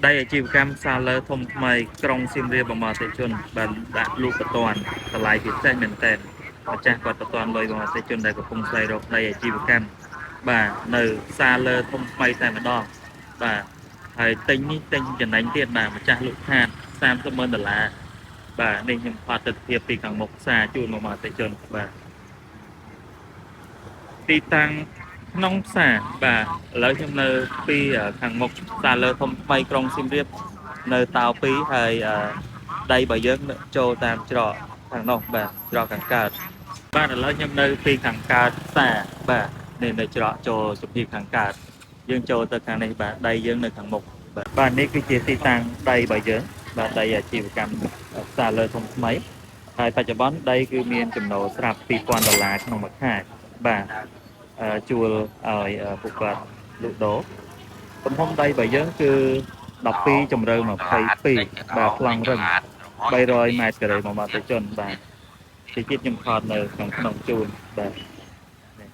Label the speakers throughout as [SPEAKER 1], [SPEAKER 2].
[SPEAKER 1] ដីអាជីវកម្មសាលើធំថ្មីក្រុងសៀមរាបបងអតិជនបានដាក់លក់បន្ទាន់តម្លៃពិសេសមែនតើម្ចាស់គាត់បន្ទាន់លុយបងអតិជនដែលកំពុងស្វែងរកដីអាជីវកម្មបាទនៅសាលើធំថ្មីតែម្ដងបាទហើយទិញនេះទិញចំណេញទៀតបាទម្ចាស់លក់ខាត30ម៉ឺនដុល្លារបាទនេះខ្ញុំផាត់ទស្សនវិជ្ជាពីខាងមុខផ្សារជូនមកអតិជនបាទទីតាំងក្នុងផ្សារបាទឥឡូវខ្ញុំនៅពីខាងមុខផ្សារលើធំថ្មីក្រុងសៀមរាបនៅតោ2ហើយដីរបស់យើងចូលតាមច្រកខាងនោះបាទច្រកខាងកើតបាទឥឡូវខ្ញុំនៅពីខាងកើតផ្សារបាទនេះនៅច្រកចូលជំរាបខាងកើតយើងចូលទៅខាងនេះបាទដីយើងនៅខាងមុខបាទបាទនេះគឺជាទីតាំងដីរបស់យើងបាទដីអាជីវកម្មផ្សារលើធំថ្មីហើយបច្ចុប្បន្នដីគឺមានចំណូលស្រាប់2000ដុល្លារក្នុងមួយខែបាទ ជួលឲ្យពួកគាត់លក់ដូរទំហំដីរបស់យើងគឺ12ជម្រៅ22បាទប្លង់រឹង300ម៉ែត្រការ៉េមកអតិជនបាទទីទៀតខ្ញុំថតនៅក្នុងក្នុងជូនបាទនេះ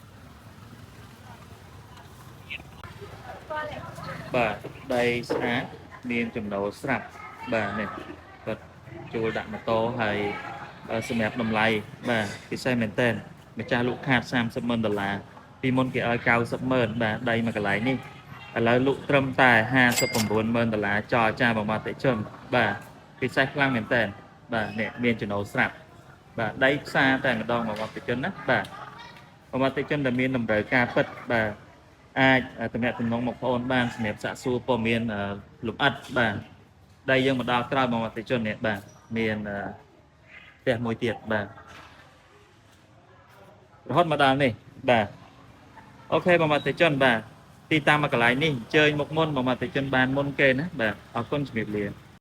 [SPEAKER 1] បាទដីស្អាតមានចំណូលស្រាប់បាទនេះគាត់ជួលដាក់ម៉ូតូហើយសម្រាប់តម្លៃបាទពិសេសមែនតើម្ចាស់លក់ខាត30ម៉ឺនដុល្លារពីមុនគេឲ្យ90ម៉ឺនបាទដីមួយកន្លែងនេះឥឡូវលក់ត្រឹមតែ59ម៉ឺនដុល្លារចរចាបងអតិជនបាទពិសេសខ្លាំងមែនតើបាទនេះមានចំណូលស្រាប់បាទដីផ្សារតែម្ដងបងអតិជនណាបាទបងអតិជនដែលមានតម្រូវការពិតបាទអាចតំណាក់តំណងមកបងប្អូនបានសម្រាប់សាកសួរព័ត៌មានលម្អិតបាទដីយើងមកដល់ក្រោយបងអតិជននេះបាទមានផ្ទះមួយទៀតបាទរហូតមកដល់នេះបាទ OK បងអតិជនបាទទីតាមមកកន្លែងនេះអញ្ជើញមកមុនបងអតិជនបានមុនគេណាបាទអរគុណជំរាបលា។